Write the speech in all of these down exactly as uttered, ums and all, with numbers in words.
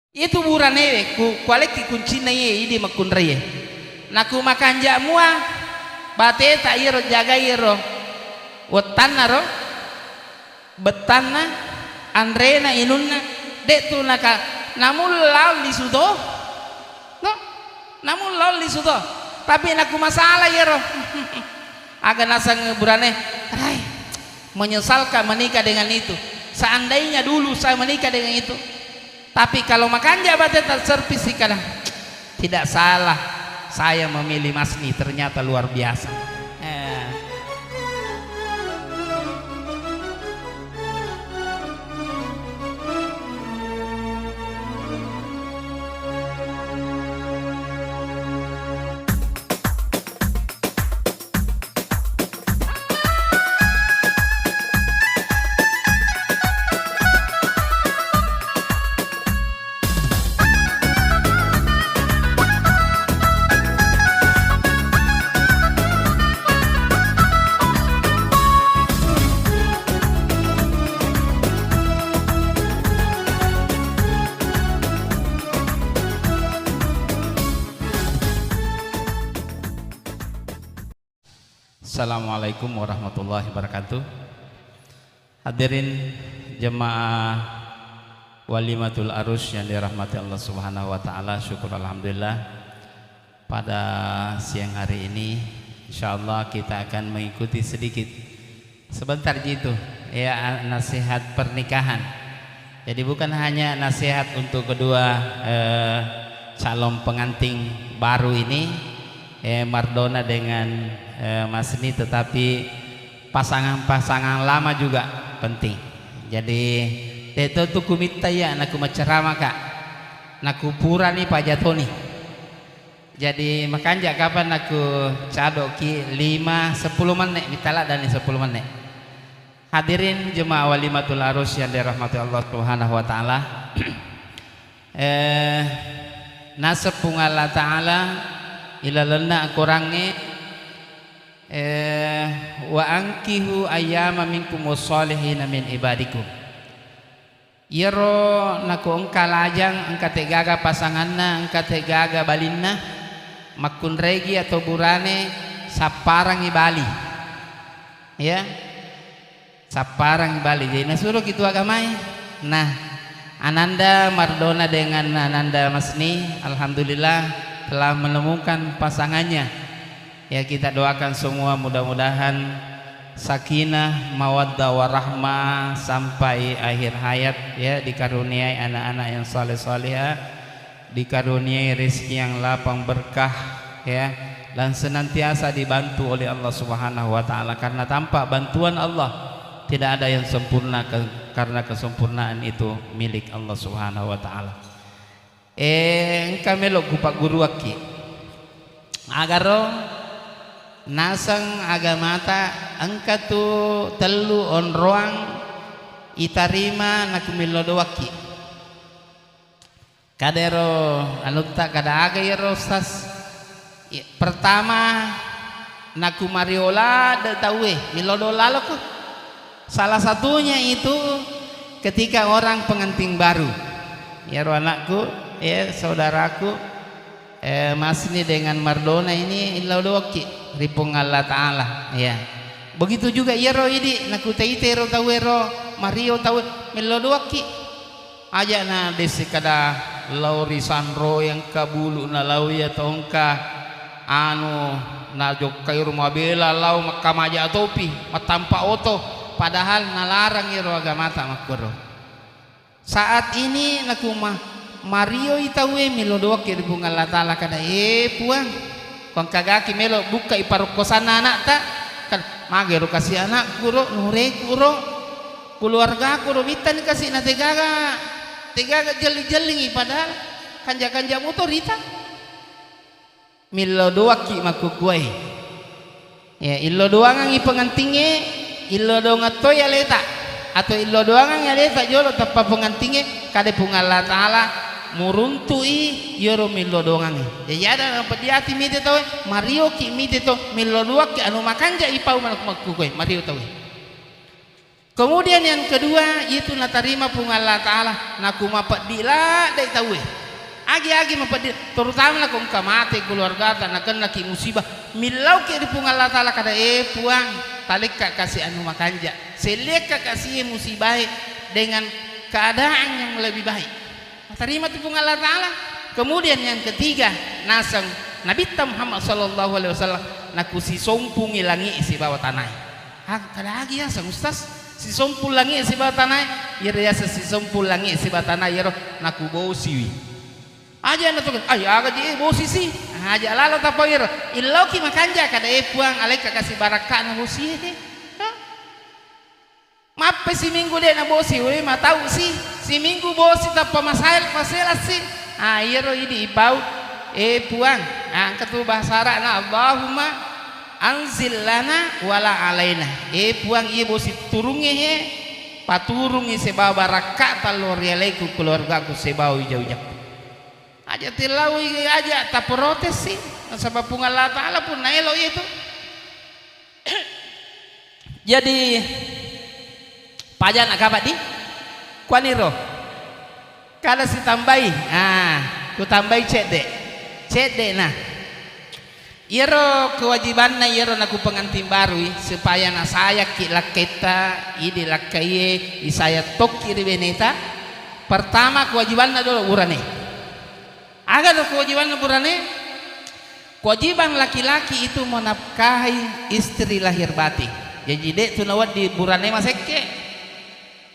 Itu buranewe ku, kualekki kuncinna iye idi makkunraie. Naku makanja mua bateta iyaro jagai iyaro wettanna ro, bettanna, anrena, inunna, de tu naka, namun lao lisu to. No? Namun lao lisu to. Tapi naku masalah iyaro. Aga naseng burane, rai, menyesalkan menikah dengan itu. Seandainya dulu saya menikah dengan itu. Tapi kalau makanja bate tak servis sikana. Tidak salah saya memilih Masni, ternyata luar biasa. Eh. Assalamualaikum warahmatullahi wabarakatuh. Hadirin jemaah Walimatul Arus yang dirahmati Allah Subhanahu wa taala, syukur alhamdulillah. Pada siang hari ini, insyaallah kita akan mengikuti sedikit, sebentar ji itu, ya, nasihat pernikahan. Jadi bukan hanya nasihat untuk kedua, eh, calon pengantin baru ini, eh, Mardona dengan, eh, Masni, tetapi pasangan-pasangan lama juga penting. Jadi, teto tu kumitta iya naku maceramaka, naku purani pajatoni. Jadi, makanja kapang naku cadoki lima, sepuluh menit, mitala dani sepuluh menit. Hadirin jemaah Walimatul Arus yang dirahmati Allah Subhanahu wa taala. Eh, naseng Puang Allah Ta'ala ilalenna Akorangnge, eh, "Wa ankihu ayyama minkum wassalihina min ibadikum." Iyaro nako engka lajang, engka tegaga pasanganna, engka tegaga balinna, makkunraigi atau burane, sapparangi bali. Ya. Sapparang bali. Jadi nasuroki tu agamae. Nah, Ananda Mardona dengan Ananda Masni, alhamdulillah, telah menemukan pasangannya. Ya, kita doakan semua mudah-mudahan sakinah, mawaddah, warahmah sampai akhir hayat, ya, dikaruniai anak-anak yang saleh-salihah, dikaruniai rezeki yang lapang berkah, ya, dan senantiasa dibantu oleh Allah Subhanahu wa Ta'ala, karena tanpa bantuan Allah tidak ada yang sempurna, ke-, karena kesempurnaan itu milik Allah Subhanahu wa Ta'ala. Eh, engka melo kupagguruakki. Agaro naseng agamata engka tu tellu onroang itarima nakumillo doakki. Kada ero anutta, kada aga ero, Ustaz? Ya, pertama, naku mario ladde tauwe, millo doang laloko. Salah satunya itu ketika orang pengantin baru. Iyaro anakku, ya, saudaraku, eh, Masni dengan Mardona ini illau doakki ri Puang Allah Ta'ala, ya. Begitu juga iyaro idi, naku teite ro tauwe ro, mario tauwe, millo doakki. Aja' na desi kada lao ri sanro engka bulu' na lao iya to engka anu na jokkai ro mabela lao makkamaja topi, mattampa oto, padahal nalarang iyaro agamata makkuro. Saat ini naku ma-, marioi tauwe melo doakki ri Puang Allah Ta'ala kada, "Eh, Puang, ko engka gaki melo bukkai parokkosanna anakta." Kan, "Mage ro kasi anakku ro, nureku ro, keluargaku ro, mittani kasi na tegaga, tegaga jelling-jellingi padahal kanja-kanja muto rita." Millo doakki makkukkuae. Ya, illo doangangngi pengantingnge, illo doangang toi aleta, atau illo doangangngi aleta jolo tappa pengantingnge, kada Puang Allah Ta'ala muruntu'i iyaro millo doangangnge. Jadi ada napeddiati mite tauwe, marioki mite to, millo doakki anu makanja ipau mak-, makkukkuae, mario tauwe. Kemudian yang kedua, itu natarima Puang Allah Ta'ala, naku mapeddi ladde tauwe. Agi-agi mapeddi, terutama naku engka mate keluargata, nakennaki musibah, millauki ri Puang Allah Ta'ala kada, "Eh Puang, talekka kasi anu makanja, selekka kasi musibae dengan keadaan yang lebih baik." Natarima tu Puang Allah Ta'ala. Kemudian yang ketiga, naseng Nabitta Muhammad sallallahu alaihi wasallam, naku sisompungi langi sibawa tanae. Ah, kada agi yaseng, Ustaz? Sisompung langi sibawa tanae? Iyaro yaseng sisompung langi sibawa tanae iyaro nakubosiwi. Aja na tu, "Ai, aga je bosi si?" Aja lalo tapau iyaro. Illauki makanja kada, "Eh Puang, alekka kasi barakka'na bosie." Hah? Mappe siminggu de' nabosi, we, matau si. Siminggu bosi tappa masai-, masela si. Ah, iyaro idi ipau. Eh, Puang, ah, engka tu bahasa Arabna, "Allahumma anzil lana wala alaina." Eh, Puang, iya bosi turungnge he, paturungngi sibawa barakka tallo ri alaiku keluargaku sibawa wija-wijakku. Aja tilaui, aja taprotes si. Nasaba Puang Allah Ta'ala pun naelo itu. Jadi, pajana kapang di? Kuaniro. Kada sitambai. Ah, kutambai cedde. Cedde nah. Iyaro kewajibanna iyaro naku pengantin barui, supaya nasayakki lakketta, idi lakkaie, isayat tokki ri beneta. Pertama, kewajibanna dolo burane. Aga do kewajibanna burane? Kewajiban laki-laki itu menafkahi istri lahir batin. Jaji, de' tu nawedding burane masekke.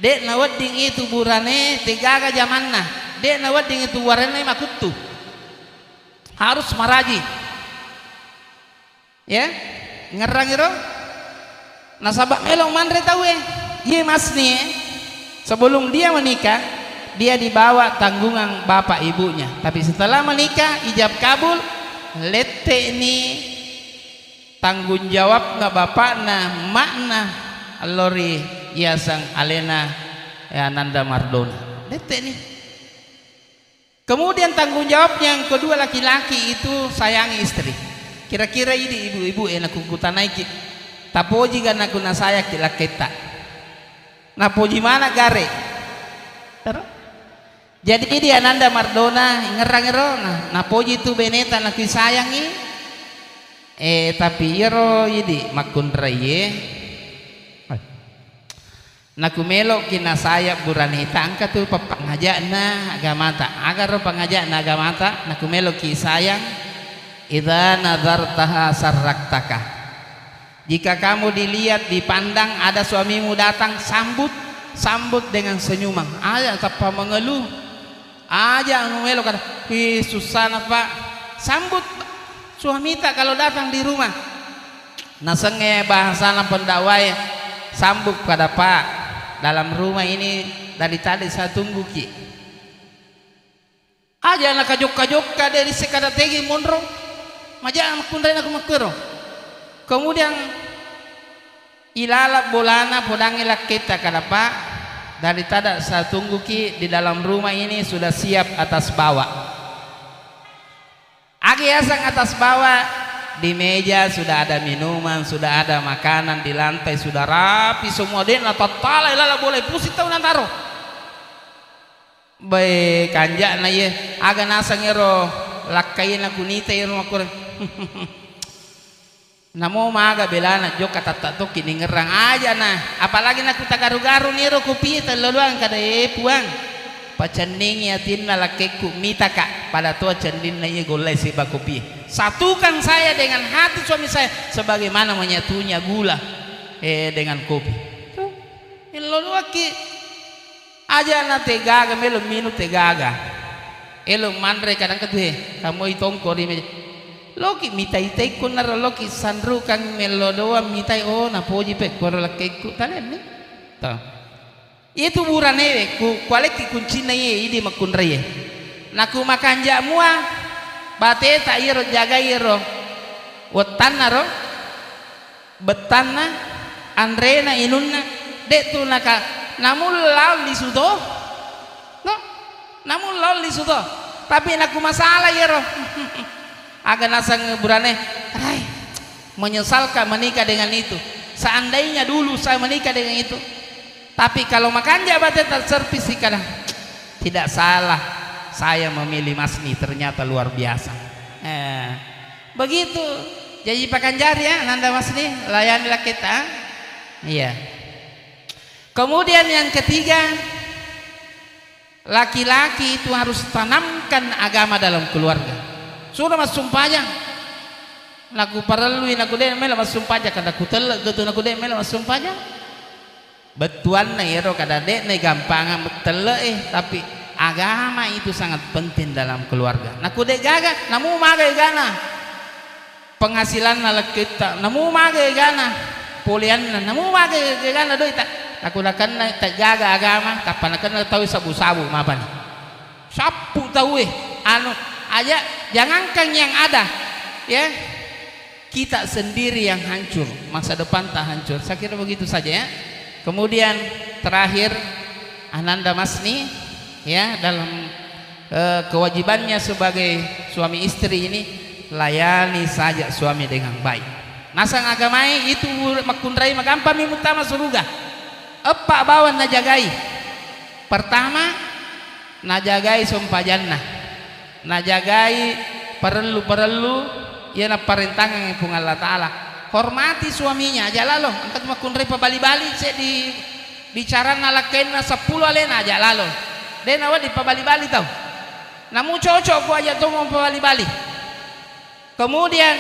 De' nawedding itu burane tegaga jamanna. De' nawedding itu burane makuttu. Harus maraji. Ya, ngerrang iro. Nasaba melo manre tauwe. Ye masni, sebelum dia menikah, dia dibawa tanggungan bapak ibunya. Tapi setelah menikah, ijab kabul, lette'ni tanggung jawabna bapakna, makna, allori yaseng alena, ya, Nanda Mardona. Lette'ni. Kemudian tanggung jawab yang kedua laki-laki itu sayangi istri. Kira-kira idi ibu-ibu e, naku kutanaiki, tapoji ga naku nasayakki lakketta? Napoji mana gare? Ero? Jadi idi Ananda Mardona ngerrang ero, nah, napoji tu beneta naku sayangi. Eh, tapi iyaro idi makkunraie. Naku melo'ki nasayang buraneta, engka tu pappangaja'na agamata. Agaro pangaja'na agamata, naku melo'ki sayang, "Idza nadzartaha sarraktaka." Jika kamu dilihat, dipandang, ada suamimu datang, sambut, sambut dengan senyuman. Aja tappa mengeluh. Aja anu melo kada, "Ih, sussana, Pak." Sambut suamita kalau datang di rumah. Nasengnge bahasana pendakwae, sambut kada, Pak. Dalam rumah ini dari tadi saya tungguki. Aja nakajokka-jokka, de' risseng kada tegi monro. Maja makkunrai naku makkuero. Kemudian Ilala bolana podangngi lakketta kada, Pak, daripada saya tungguki di dalam rumah ini sudah siap atas bawah. Agi yaseng atas bawah, di meja sudah ada minuman, sudah ada makanan, di lantai sudah rapi semua, de' natattala ilala bola, pusing tau nataro. Bae, kanja'na iye, aga naseng ero lakkaie nakunitai ero makkuro. Namo maga belana jokka tatta tokki ningerrang aja na, apalagi nakutagaru-garu niro kopie telloloang kada, "Eh, Puang, pacenningi atinna lakkekku, mitaka." Pada toa cenninna iye gollai siba kopie. Satukan saya dengan hati suami saya sebagaimana menyatunya gula, eh, dengan kopi. Tuh, illoloakki. Aja na tegaga, melo minung tegaga. Elo manre kadang ketu he, kamoi tongko ri meja. Loki mitai-tai kunaro loki sanrukang melo doang mitai, oh, napoji pe koro lakkekku talenni. To. Itu buranewe ku, kualekki kuncinna iye idi makkunraie. Naku makanja mua bateta iyero jagai iyero wettanna ro. Bettanna, anrena, inunna, de' tu naka-, namulla lao lisu to? No? Namulla lao lisu to? Tapi naku masalah iyero. Aga naseng burane, "Rai, menyesalka menikah dengan itu. Seandainya dulu saya menikah dengan itu." Tapi kalau makanja bate terservis sikana, tidak salah saya memilih Masni, ternyata luar biasa. Eh, begitu. Jadi pakanjari ya, Ananda Masni, layani laketa. Iya. Kemudian yang ketiga, laki-laki itu harus tanamkan agama dalam keluarga. Sudah massumpajang. Naku parellui, naku de' melo massumpajang, kada kutelle gitu, naku de' melo massumpajang. Bettuanna iyaro kada de'na gampangang telle'e, tapi agama itu sangat penting dalam keluarga. Naku de' gaga, namu maga egana penghasilanna lekketta, namu maga egana poleanna, namu maga egana doita. Naku nakenna tegaga agama, tappa nakenna tau sabu-sabu mapani. Sappu tauwe, anu, aja, jangankan yang ada, ya, kita sendiri yang hancur, masa depan tak hancur. Saya kira begitu saja, ya. Kemudian terakhir, Ananda Masni, ya, dalam, eh, kewajibannya sebagai suami istri ini, layani saja suami dengan baik. Nasang agamai itu makkunrai magampami muttama suruga. Eppa bawang najagai. Pertama, najagai sompajanna, najagai parellu-parellu iya napparentangengngi Puang Allah Ta'ala. Hormati suaminya, aja lalo, engka tu makkunrai pabali-bali, seddi bicaranna lakkainna seppulo alena, aja lalo. De' nawedding pabali-bali tau. Namu cocok ku aja to mau pabali-bali. Kemudian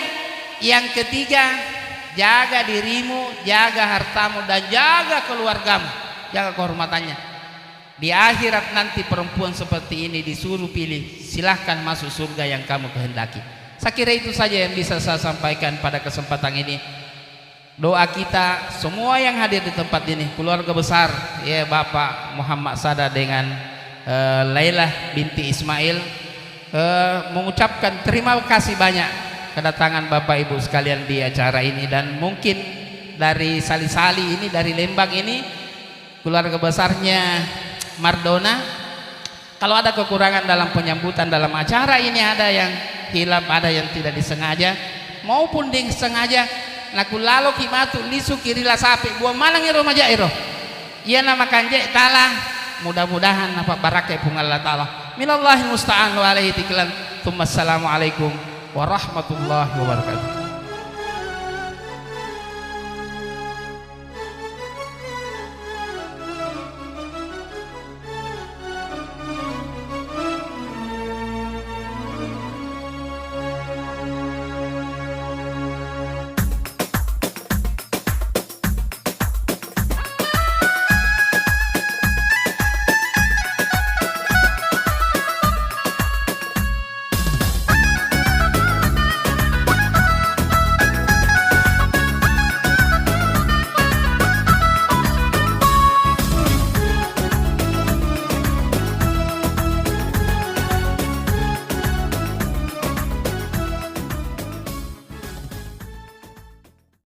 yang ketiga, jaga dirimu, jaga hartamu, dan jaga keluargamu, jaga kehormatannya. Di akhirat nanti perempuan seperti ini disuruh pilih, silahkan masuk surga yang kamu kehendaki. Saya kira itu saja yang bisa saya sampaikan pada kesempatan ini. Doa kita semua yang hadir di tempat ini, keluarga besar, ya, Bapak Muhammad Sada dengan, eh, Lailah binti Ismail, eh, mengucapkan terima kasih banyak kedatangan Bapak Ibu sekalian di acara ini, dan mungkin dari Sali-Sali ini, dari Lembang ini, keluarga besarnya Mardona. Kalau ada kekurangan dalam penyambutan dalam acara ini, ada yang hilaf, ada yang tidak disengaja maupun disengaja, naku laloki matu lisuki ri La Sape, buang maneng ero maja ero. Iyana makanje tala, mudah-mudahan napabbarakkai Puang Allah Ta'ala. Minallahil musta'an wa alaihi tiklan. Tsumma assalamualaikum warahmatullahi wabarakatuh.